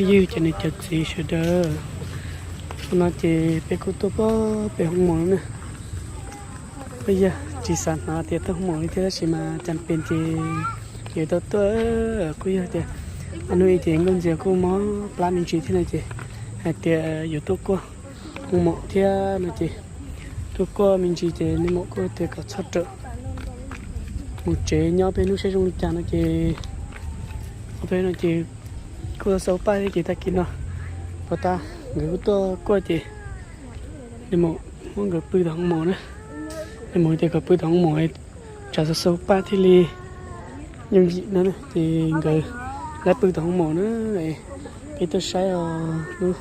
Ywg ces nws cov txiv sawv daws, no ces peb kuj tuaj pem hoob mom na. Kuj yog tsis xav hnov tias tuaj hoob mom li thiab tab sis mas cas pem ces yuav tau tuaj. Kuj yog tias hnub ib ces Nkauj Ntxias kuj mob plab me ntsis thiab no ces hais tias yuav tuaj kuaj hoob mom thiab no ces tuaj kuaj me ntsis ces niag maum kuj tias kom txhob rawm mus tsev nyob peb hnub saib zoo li cas no ces peb no ces kuj xau paj thiab ces tag kis no puas tas nkawd kuj tuaj kuaj ces niag maum muab nkawd pw tom hoob mom na. Niag maum tias kom pw tom hoob mom tsam xau xau paj thiaj li yooj yim no ces nkawd lawv pw tom hoob mom na. Peb tuaj saib os, lub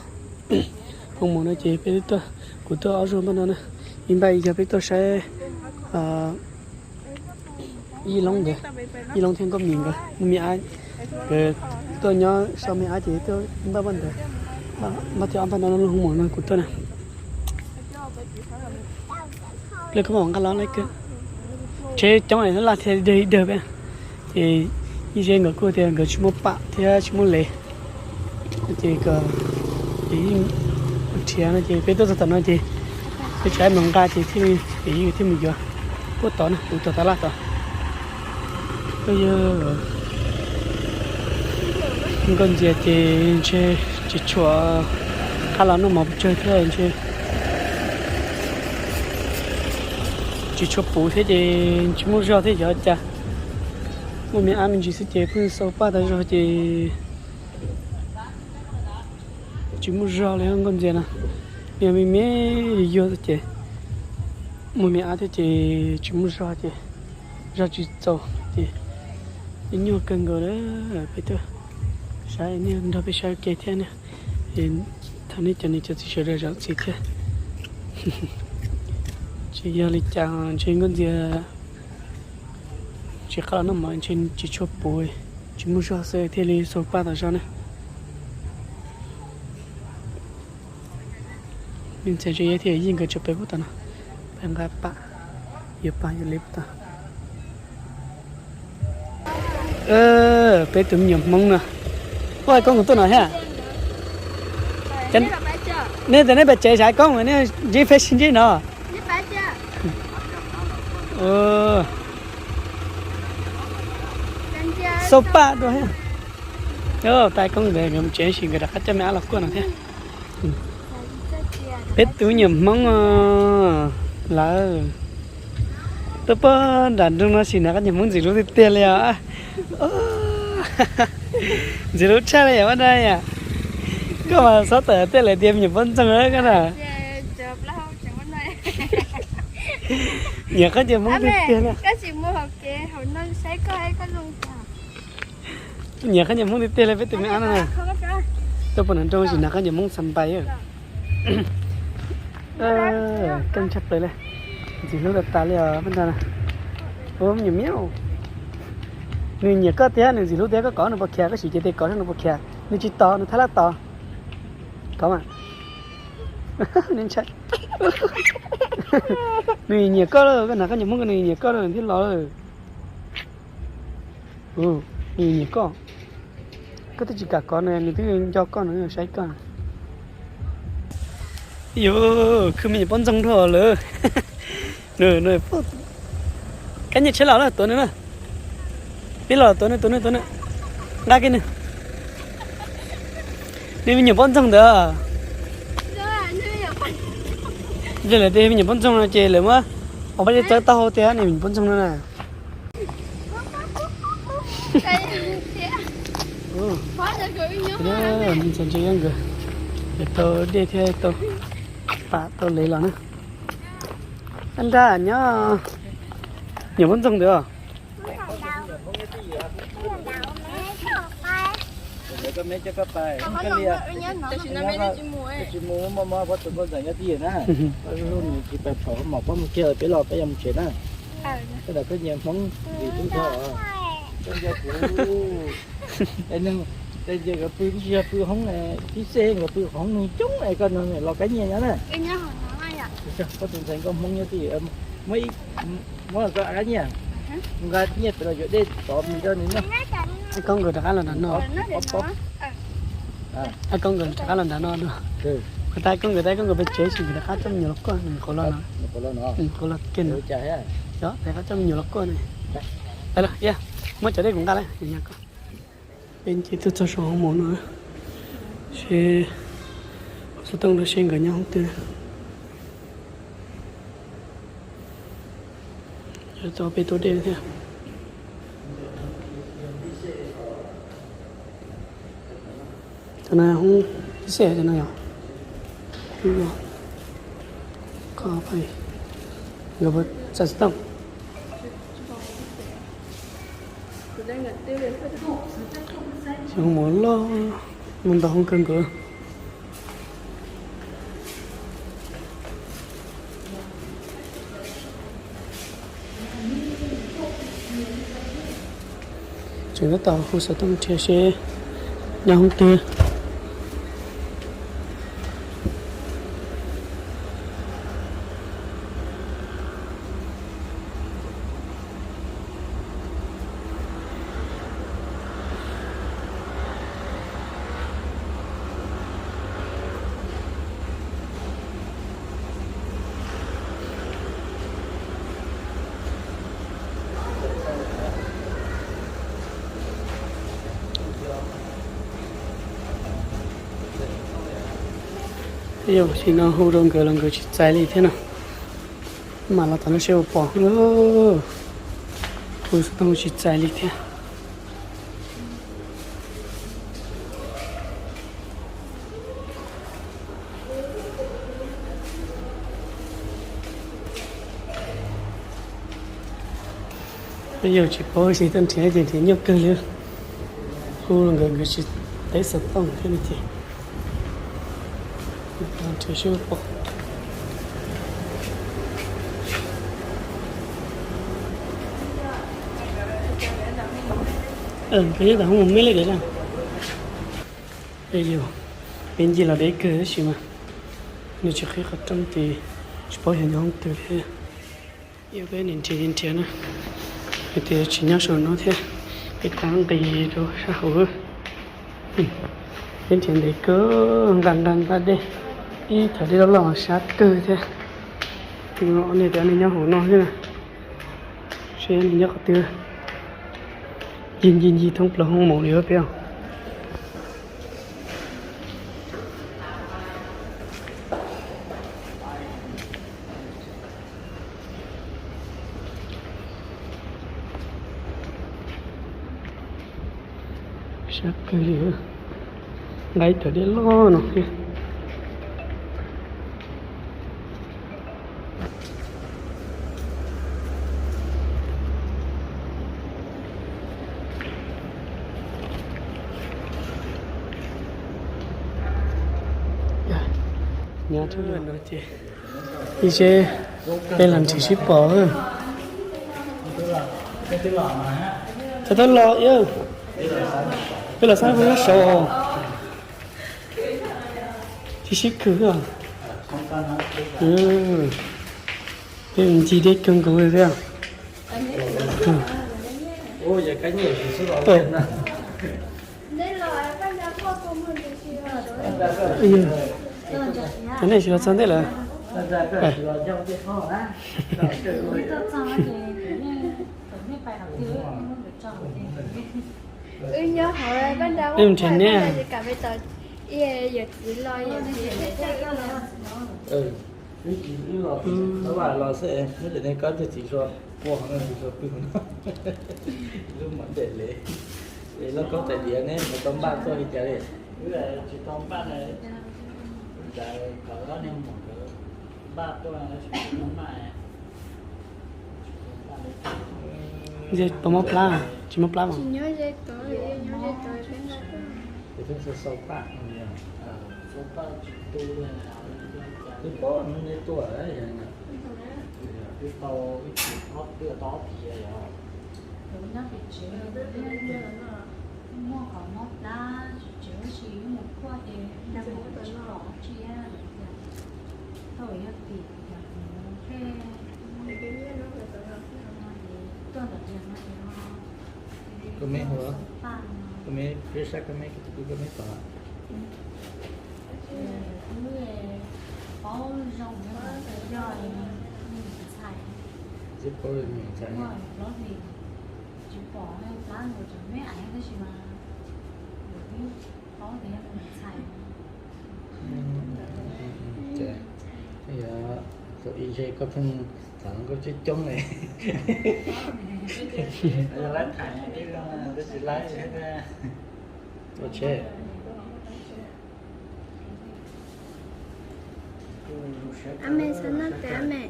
hoob mom no ces peb tuaj, kuv tuaj ob zaug npaj no na. Ib npaj yog peb tuaj saib Yij Loob nkawd, Yij Loob thiab Nkauj Mim nkawd, muaj me ab, nkawd tuaj nyob so me ab ces tuaj npaj npaj ntawd, npaj thiab ob npaj no lub hoob mom no kuv tuaj na. Lawv kuj mam nqa los lawm, tsheb coob es laj thiaj dawg ib dawg peb. Ces Yij Zeb nkawd kuj tias nkawd tsis muaj pam thiab tsis muaj lev, ces kom ces yeej nrhiav no ces peb tuaj txog tom no ces peb tsis mus nqa ces thiaj li ces yeej thiaj mus yuav puab tod na, kuv tog tas laj tod. Kuj yog Nkauj Ntxias ces ntshe tsis tshua qab los noj mov pes tsawg thiab ntshe tsis tshua puv thiab ces tsis muaj zog thiab xyov cas. Muaj me ab me ntsis xwb ces pheej xau paj tas zog ces tsis muaj zog li Nkauj Ntxias no. Niag me me yuag ces muaj me ab thiab ces tsis muaj zog ces zog tsis txaus ces nyuaj kawg nkaus lawm. Peb tuaj saib, nej nrog peb saib ua ke thiab na. Thov nej cov niam cov txiv sawv daws zam txim thiab. Tsis yog li cas, ntshe Nkauj Ntxias tsis qab los noj mov ntshe tsis tshua puv, tsis muaj zog xwb thiaj li xau paj tas zog na. Me ntxhais ntse thiaj yij nkawd tso peb puag tom no, peb nqa pam yuav pam yuav lev puag tom. Peb tus me nyuam Hmoob no, ua koob kuv tuaj no thiab. Nej tias nej pais tsev sav koob, nej ntsib peb sib ntsib no. Xau paj dua thiab. Pab koob ntawd nkawd mus tsev sis nkawd rov qab coj me ab los kuaj no thiab. Peb tus me nyuam Hmoob lawm. Tuaj puag nram nroog no sim hnav qab nyuam Hmoob ntxim hlub tiag tiag li os. Ntxim hlub tshaj li yom, Paj Daj yom. Koj mas xob tawm tej lawv tias me nyuam poj ntxoog koj na. Nyiam qab nyuam Hmoob tiag tiag li. Nyiam qab nyuam Hmoob tiag tiag li peb tus me ab no na. Tuaj puag nram nroog sim hnav qab nyuam Hmoob xas npais. Keej tshaj plaws li. Ntxim hlub tas tas li os Paj Daj na. Ua me nyuam miab. Nws nyiam koj tiag, nws ntxim hlub tiag, koj kov nws puas khiav, koj sim cev tes kov saib nws puas khiav. Nws tsis tos, nws thab laj tos. Kov mas. Nws ntshai. Nws nyiam koj lawm, koj hnav qab nyuam Hmoob ko nws nyiam koj lawm thiaj los lawm. Nws nyiam koj. Koj twb tsis kam kov nws, nws twb nco koj, nws saib koj. Yus khwv me nyuam poj ntxoog dhau lawm. Kab nyiaj tsheb los na, tuav nws na. Peb los tuav nws, tuav nws, tuav nws. Nqa kiag nws. Nws me nyuam poj ntxoog ntawd. Yog lawv tias me nyuam poj ntxoog no ces lawv muab ua paj zej txawb taub hau tiag, nws me nyuam poj ntxoog no na. Ntxhais ntse nkawd, tau dej thiab tau pam tau lev los na. Ab nrag nyob, nyuam poj ntxoog ntawd os. Tsis mus, mob mob pob tw pob ntxoog nyob twj ywm na. Koj mus kiag peb los peb yuav mus tsev na. Koj nram koj nyiam Hmoob vim tub nrho, koj nco kuv. Es neeg, es nkawd pw tib si yog pw hoob tib xej, nkawd pw hoob neeg coob es koj los kab nyiaj nyob na. Koj tus ntxhais nkauj Hmoob nyob twj ywm, muab, muab koj kab nyiaj, nqa nyiaj pem los yuav dej tov mis rau nws noj. Koj nkawd rov qab los nram no. Pob, pob. Tab koj nkawd rov qab los nram no dua. Kuv tab koj nkawd, tab koj nkawd pes tsev tsis nkawd rov qab coj me nyuam los kuaj nws qhuav los no. Qhuav los kiag no. Yog rov qab coj me nyuam los kuaj ne. Muab cov dej kuv nqa lawm. Peb ces tuaj txog saum hoob mom no, seb xov tooj no seb nkawd nyob hoob twg. Tau peb tua dej thiab. Cov no hoob ib xej cov no yog. Koj pais nkawd puas txais xov tooj. Hoob mom loj, mus ntau hoob kawg nkaus. Tseem tab tom hu xov tooj nrhiav seb nyob hoob twg. Yog sim no hu rau nkawd los nkawd tsis txais li thiab no. Mam los tom no seb puas pom. Hu xov tooj tsis txais li thiab. Peb yawg tsis paub si tuaj nrhiav ces nrhiav nyuaj kawg li. Hu los nkawd nkawd tsis teb xov tooj thiab li ces nrhiav seb puas pom. Nkawd nyob tom hoob mom me li ntawd na. Peb ncig los deb kawg tab sis mas nws tsis qhib qhov rooj ces tsis paub yog nyob hoob twg thiab. Yog peb nim nrhiav nrhiav na, hais tias tsis nyob saum no thiab, peb tab nqis rau sab hauv. Peb nrhiav ntev kawg, nqa nqa nqa dej, ib thaum dej loj loj sab kawg thiab. Niag tias nws nyob hauv no thiab na, seb nws nyob qhov twg. Ncig ncig ncig thoob plaws hoob mom li peb os. Sab kawg li, nqa ib tawm dej loj no thiab. Nyob no ces ib seb peb los nrhiav sib pom. Txog tau los, peb los xab nyob saud. Tsis sib khwv. Peb ncig deb kawg nkaus li thiab. Cov nej tsis los txog ntej lawm. Wb nrhiav neb. Wb tsis los, wb los xwb, wb tseem nej koj tus txiv hluas pua hov no, txiv hluas pw hov no. Lub mom ntes le, es loj koj tais diav neb tsis tau npaj tuaj li cas li. Wb tsis tau npaj na, wb xav kom ob niag muam nkawd npaj tuaj, tsis tau npaj. Tsis muaj plab, tsis muaj plab mas. Twb paub neb tuaj. Muaj qhov mob plab tsis tsev, tab sis mus kuaj ces mus tsis pom dab tsi lawm tias, thaum yog tim tias mus phem, tuaj ntawm tias no ces no, koj me hu, koj me peb sab koj me, koj me pom. Paub zoo, yog ntxhais, tsis paub li, tsis pom plab nws tseem me aiv tab sis mas paub tias yog ntxhais. Yog tus ib ze koj pheej tham nkauj coob coob li. Yog lawv tham ib zoo tab sis lawv ua tsheb. Ab me, xav noj tes ab me.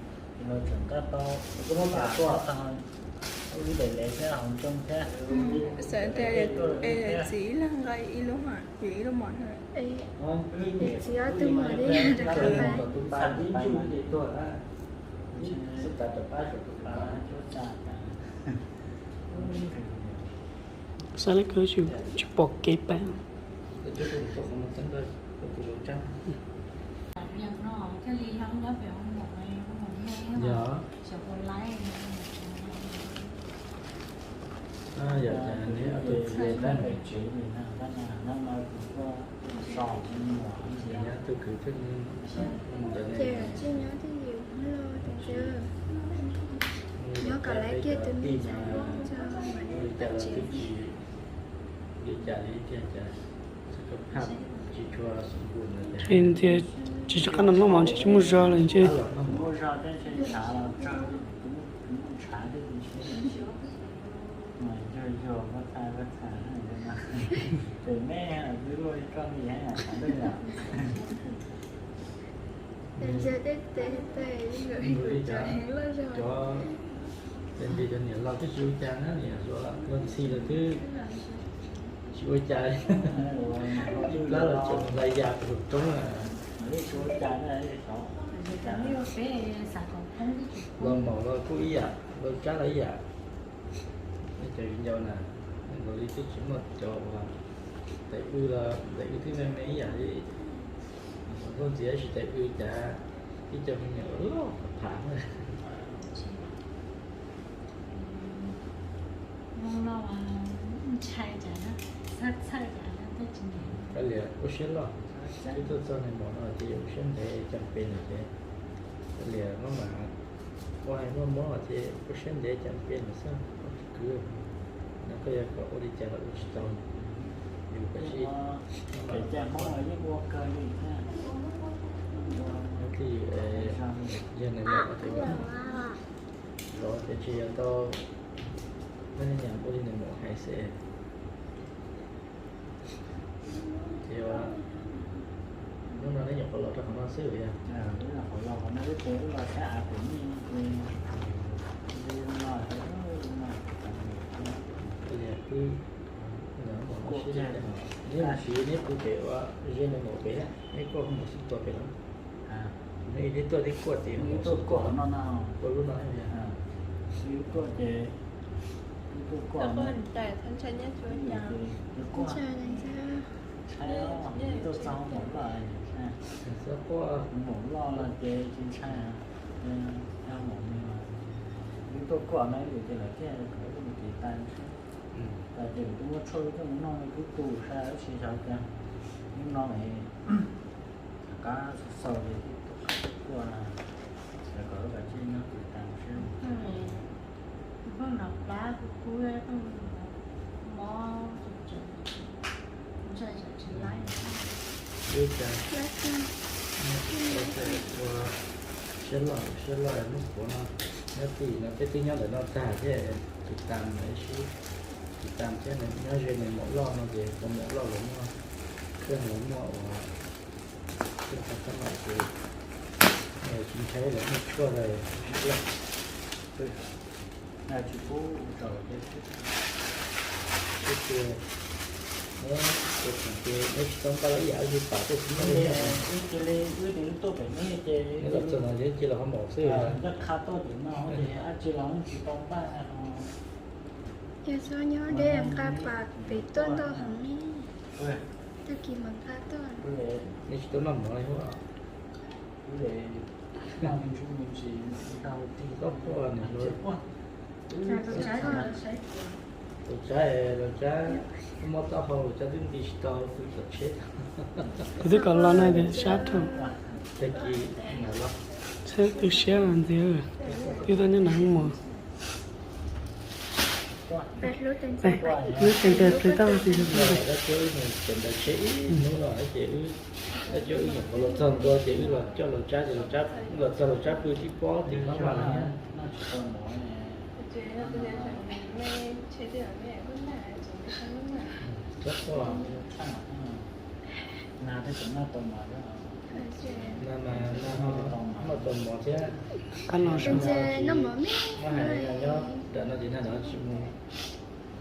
Xav tias txiv ib leeg nqa ib lub, ib lub mov. Txiv ob tug mov li. Xav li kawg tsis pom kev pab. Yog. Yog cas neb ob tug, neb ob tug kwv pheej ntawd ne? Ces tsis nyob twj ywm los tes ntawd nyob kom laiv kiag tus me ntxhais tso mam li pab tsev. Li cas li tiag cas, tsis tshua, tsis tshua qab no noj mov ntshe tsis muaj zog lawm ntshe. Cov, cov niam laus twb tsis ua cas na, niam laus ntxhi los twb tsis ua cas li. Ib plab los tseem hlais yas rau hauv roob. Los maum los kuj ib yam, los tsab los ib yam. Cov viv ncaus na, nkaus li twb tsis muaj cov uas tais w los tais w twb me me ib yam li. Nkauj ntxias tab sis tais w cas ib co me nyuam loj loj tham tham. Koj liam ua siab loj, twb tuaj txog nws maum no ces ua siab ntev cas pem no ces, koj liam maj mam ua hais muaj mob ces ua siab ntev cas pem no xwb, koj tsis kwv. No koj yog kom ua li cas los ua tsis tau, yus koj tsis, yog twj ywm, yog nws maum tias, zov tias tsis yog tau, nws nyam ua li nws maum hais xwb. Ces hnub no neb nyuam qhuav los rau qhov no xwb yog? Neb mus siv neb pw pem ua ze nws maum pem, neb kuaj mus xwb tua pem los? Neb tuaj neb kuaj ces mus xwb tua, kuaj lub no. Ntshai ces ntshai, tuaj txog maum loj, maum loj los ces tsis ntshai, yog maum me, wb tuaj kuaj no ces lawv thiaj kom wb mus tiv tais xwb. Tais ces kuv twb muab tshuaj wb tuaj mus noj me kub tu saib wb tsis xyov cas, hnub no es rov qab xaus xaus ces kuaj, kom wb kav tsij nyob tiv tais xwb. Pheej nov plab kub kub, mob, ntshai tsis laib. Ua siab loj, siab loj mus puav no, nyob tim no peb twb nyob ntawm no tag thiab, tiv tas mus ib sib, tiv tas thiab nyob ze nws maum loj no ces tus maum loj los muaj, thiab los muaj uas, thiab tab tom ces tsis ntshai lawv muaj tshuaj lawm, siab loj. Tsis pub ua rau ces, neb tus tseem ces neb tsis tau npaj los ib yam, wb cia li pam tuaj tsis muaj li. Wb cia li, wb cia li tuaj pem neb ces neb los txog no ces cia li los ho maum xwb. Ncaj qha tuaj tim no ces dab tsi los tsis tau npaj. Yog txhob nyob deb nqa pas pem tuaj ntau heev li. Tag kis mam nqa tuaj. Neb tsis tau noj mov li huab. Koj pom nws, Laus Tsab, Laus Tsab muab taub hau, Laus Tsab twb nti tsis tau, twb kom tsheb. Kuv twb kom los no tias sab rau. Tag kis los. Tsheb tu siab ntxiv, twb tau nyob nag mos. Lub tseem tes plis tau tias Cov ntawd tsheb ib hnub no ces wb, wb nyuam qhuav los txog ntua ces wb los coj Laus Tsab ces Laus Tsab, los txog Laus Tsab pw tib pob tim mab mas lawm. Txhob quaj. Nag mas nag ho noj tau mov thiab. Muab hais nyob nram no ces nag no tsis mus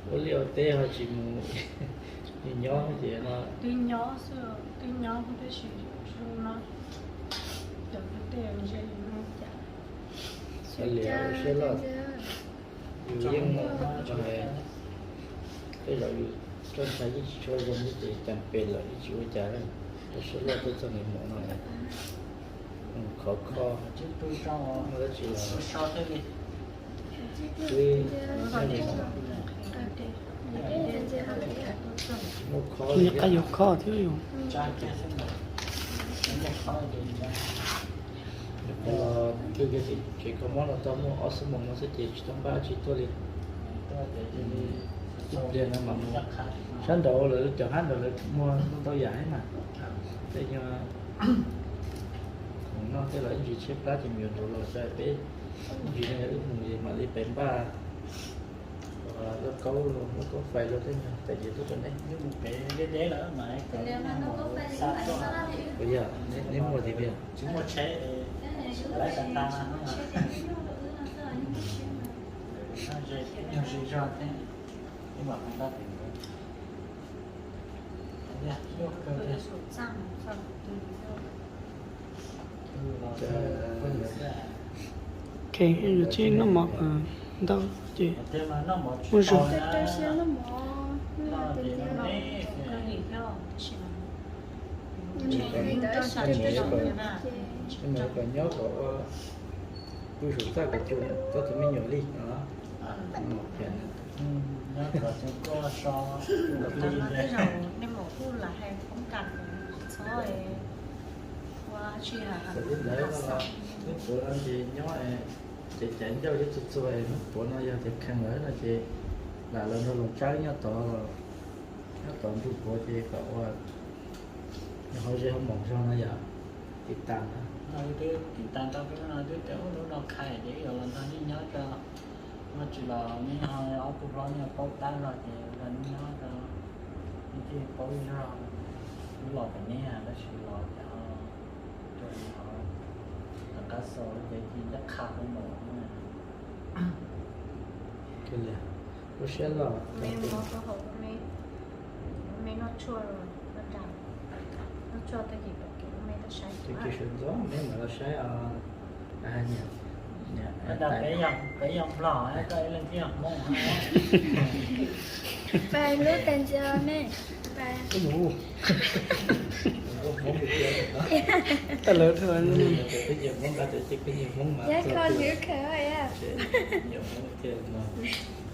ua liaj ua teb ho tsis mus nyob ces no. Twb nyob xwb, twb nyob tab sis zoo no, cov tej ntshe zoo cas. Liam siab loj. Yus yeej, tej zaum yus txoj ntshai yeej tsis tshua zoo thiab ces cas pes lawm yeej tsis ua cas. Rau siab loj tuaj txog nws mus no, khov kho, muaj dab tsi los wb, muaj qhov, qab yuav kho thiab yus. Nyuam qhuav los twb kiag tim tsev kho mob no tau muaj ob xuab moos no xwb ces tsis tau npaj tsis tuaj li. Ib pliag no mas mus sab nraud lawv cov hab nraud lawv muag ntau yam thiab mas. Tej nyuag khoom noj tej los ib ntsis tshaib plab ces mus yuav nraud los tso peb. Ib ntsis no yog wb mus es mam li pem npaj lauj kaub, lauj kaub fais lauj tej nyuag pem ces tuaj rau neb. Wb mus pem deb deb lawm mas yog neb muaj tiag tiag. Tsis muaj tsheb, lawv tas tas no. Nyuag zej zog thiab, ib mam mus npaj pem ntawd. Ces noj mov ntau ces muaj zog. Nyob kom ua pw saum txaj kom cuag tau tus me nyuam li no. Nyob kom cuag koj so. Tej zaum nej maum kuj lam hais poob kas txhob ua tsis hais. Thaum ntawd no los neb puav no ces nyob ces caiv ncauj thiab txua txua, neb puav no yog tias kheev lawm no ces lam los nrog Loos Tsab nyob tod, nyob tod nrug puav ces kom ua nws hauv zej hauv moos zog no yom. Tim tas no, tim tas tau peb no twb tias ub lub no khai ces wb yuav los nrog nej nyob tso. Muaj tsis los nej ho ob tug hlob nej paub tab zog ces nrog nej nyob tso. Nej thiaj paub zog. Wb los pem neb tab sis los ces ho rau li hov, tom qab xaus ces cia ncaj qha hu mus. Lub siab loj. Tus kis sawv ntxov neb mam los saib os. Peb yog Nplog, koj ib leeg thiaj yog Hmoob. Pais lub tais ntxias me, pais. Taj lawv, peb nyiam Hmoob ntag, peb nyiam Hmoob mas. Yav kho nws khaws os. Nyiam Hmoob tiag no.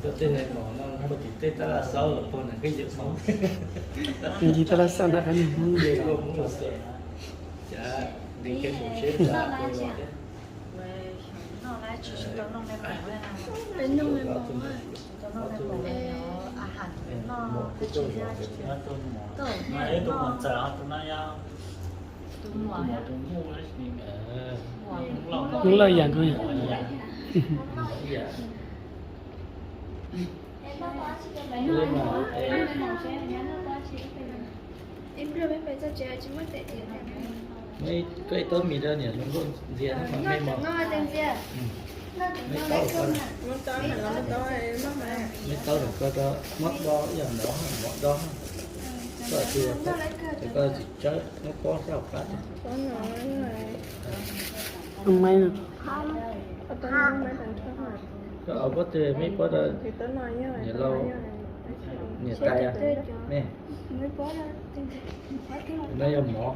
Koj tej neeg mos no puag tim tej tab laj xaub los puag nram koj nyiam Hmoob. Nws tab laj xaub nram koj nyiam Hmoob. Cas nws kev mus tsheb tas los thiab. Tus muam ntxawm ho tus no yog tus muam tus muj. Hmoob Lauj yam nkaus. Koj ib taub mis rau niam hluas nkauj ntxias no, me mos. Me taub, me taub rau koj, muab do ib yam nrov, mov do. Koj tsis, koj tsis tsawb, muab pob sab hauv qab. Koj pob twg me pob rau niam laus, niam tais, me. No yog mov.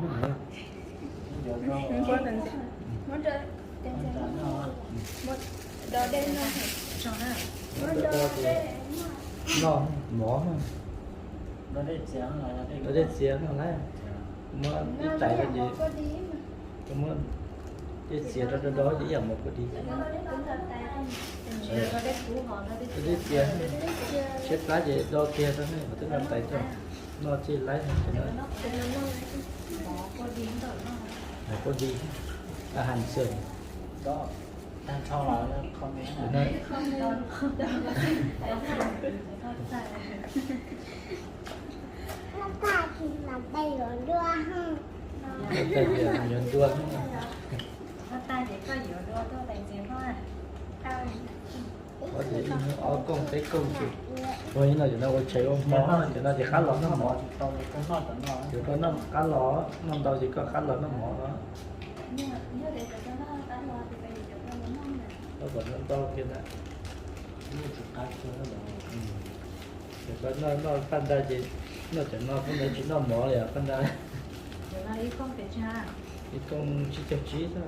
noj mov, noj dej txias no lawm, muab ib tais rau ces, muab dej txias rau rau do ces ib yam mov kuj di. Dej txias, tshaib plab ces do kiag rau ne, twb noj tais rau, noj tsis laib no ces no. Mov kuj di, a hais xwb. Yuav dua. Ua ces ib hnub ob kooj peb kooj ces, ua ib no ces no ua tshais ua hmo, ces no ces qab los noj mov. Ces koj noj qab los noj ntau ces koj qab los noj mov. Koj kom noj ntau kiag ntag. Ces koj noj noj paj nta ces noj cov no, paj nta tsis noj mov li os paj nta. Ib kooj tsib caug tsib xwb.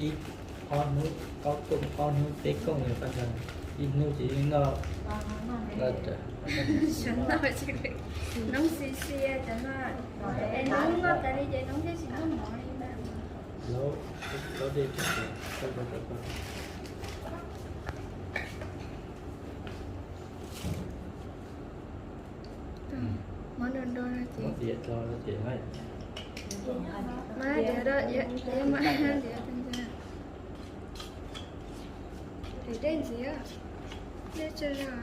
Ib, ob hnub ob kooj, ob hnub peb kooj li paj nta, ib hnub ces yeej noj. Noob xi xi cov no, es noob noj tas li ces noob thiaj tsis noj mov li ntag. Laub, laub dej rau, mov do do no ces, mas tias, tias mas tias, thim dej ntxiv, dej tsaug zog.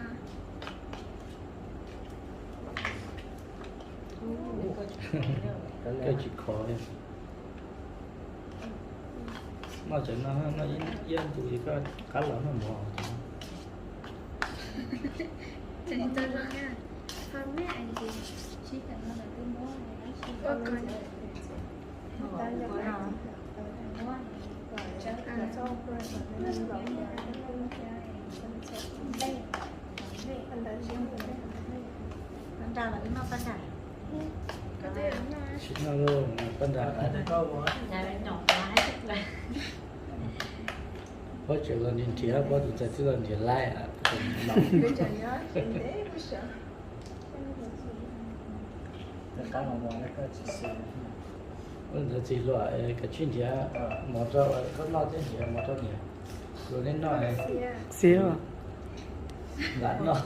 Koj tsis khov li. Noj cov no, noj ib ntus ces koj qab los noj mov. Tsis noj lauj, paj nta. Pob tseem los nrhiav nrhiav, pob tus ntxhais twb los nrhiav laib. Ntawd txiv hluas, kav tsij nrhiav mov rau koj noj thiab nrhiav mov rau niam hluas nej noj. Xiav. Lam noj,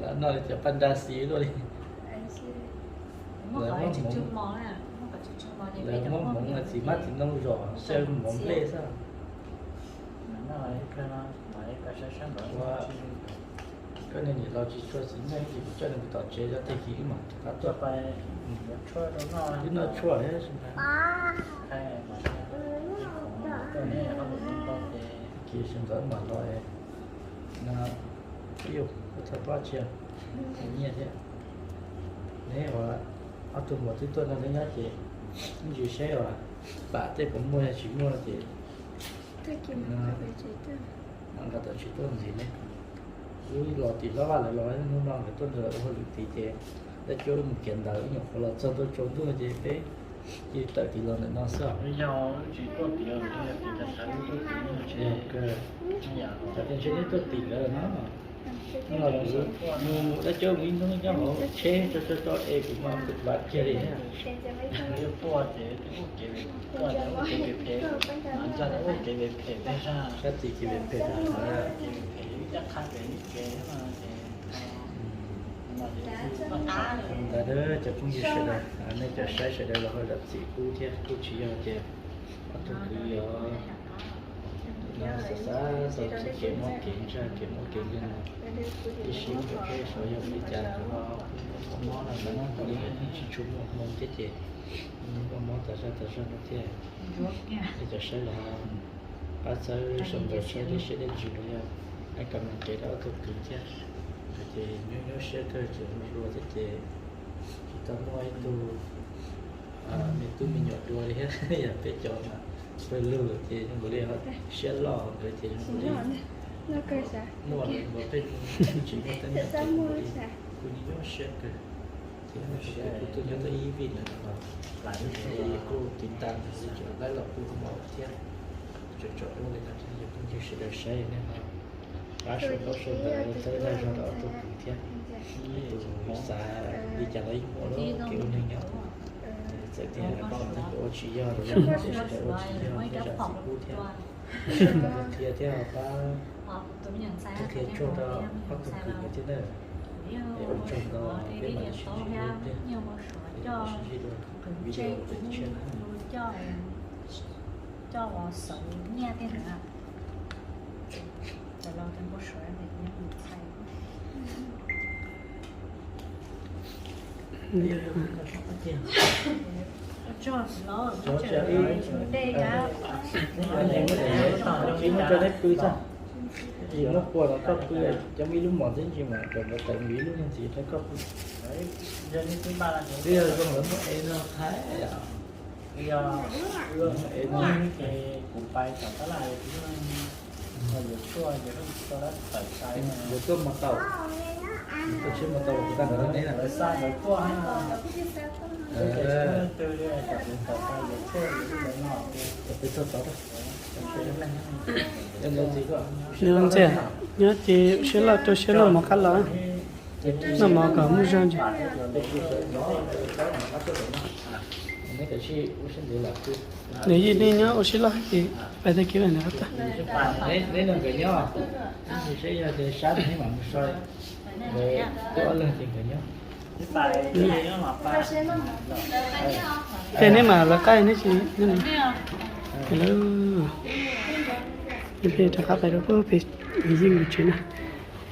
lam noj li cov paj nta xiv luaj li. Lawv muab hmoov, lawv muab hmoov txiv hmab txiv ntoo zom xyaw mov nplej xwb. Ua, koj niag niam laus tsis tshua xis neej ces kuv coj nws mus tom tsev, coj tej kis wb mam rov qab tuaj. Wb noj tshuaj thiab. Kis sawv ntxov mam los no, ib yus thawj pob tshiab nyiaj thiab. Neb ua ob tug muam twb tuaj no nyob ces ib ntsis saib uas pam tej puas muaj, yog tsis muaj ces nqa tom tsev tuaj ntxiv ne. Wb los tim Hlob Vaj lawv los, hnub no nkawd tuaj nrog lawv ua hauj lwm tid ces lawv coj wb mus kiav ntawv, wb nyuam qhuav los txog ntua tsaus ntuj ces peb cia li tawm tim los ntawm no xwb. Yog wb tsis tuaj tim, yog tias ntshe neb tuaj tim lawv no. Mus lawv coj mus ib hnub nyob hauv tsheb tso tso tso es kuv mas kuv vam kiag li. Tuaj ces tuaj ces ua kev phem, ua kev phem, sab tim kev phem. Ntawd cov phooj ywg sawv daws, nej cov saib sawv daws los ho zam txim kuv thiab, kuj tsis yog ces ob tug kwv yog no xav xav tau txoj kev muaj kev ntsaj kev muaj kev ntseeg no, ib sij peb xav yog li cas rau mob no, tab sis mob li tsis tshua muaj hmoo thiab ces muaj mob tas zaj tas zog no thiab. Nej cov saib los pab txhawb sau ntawv saib dej siab dej ntsws los yog hais kom nws kev rau ob tug kwv thiab. Ces nyuaj nyuaj siab kawg ces hluas thiab ces tsis tau muaj ib tug me tub me nyuam dua li thiab. Yog peb cov mas pawg lug lawm ces zoo nkaus li siab loj nkawd ces zoo nkaus li muaj lawm nkaus peb tsis muaj teeb meem ces zoo nkaus li kuj nyuaj nyuaj siab kawg. Ces kuj tuaj nyob tau ib vij ntawd los kuj tiv tas li cov laib los kuj muaj thiab. Tso tso ub li no thiab, yog phooj ywg sawv daws saib nej ho pab sau ntaub sau ntawv txhawb dag zog rau ob tug kwv thiab. Tus xav li cas los yeej muaj lub kev ua neeg nyob. Txawm tias pom tag ua tsis yog rau yog, tiam sis ua tsis yog thiab zam txim pub thiab. Qhia thiab pab qhia tsuag rau ob tug kwv thiab na. Es ua tsaug ntau, peb mam li sib ntsib dua, peb mam li sib ntsib dua video tshiab na. Coj los xav nyiaj tej ntawd. Cov laus cov npau suav nyob mus txhais. Muab rau neb pw txog, muab pua los koj pw, cov muaj ib lub mom ntxwb ntsis mas cov ntawd tawm mus ib lub niag ntxiv rau koj pw. Twb yog zoo lawv muab ev no thaij. Yuav tuaj mus tau, yuav tuaj tsheb mus tau los kuv tag ntawd ne. Ntxawm, nyob ces siab loj rau siab loj mov qab los, noj mov kom muaj zog ntsis. Nws yeej nej nyob ua siab loj ces pais tag kis nws qab tag. Ces neb mam lawv qab neb tsis, lawv peb rov qab pais rau pem yeej mus tsev na.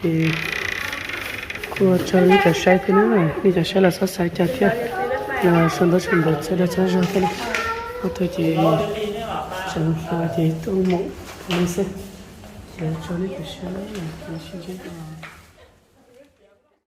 Es kuj ua tsaug nej cov saib thiab na, nej cov saib los txhob xav cas thiab, los sau ntaub sau ntawv txhawb dag txhawb zog thiab na. Ob tug ces tseem hla ces tuaj mus li xwb. Ces ua tsaug nej cov saib, sib ntsib dua.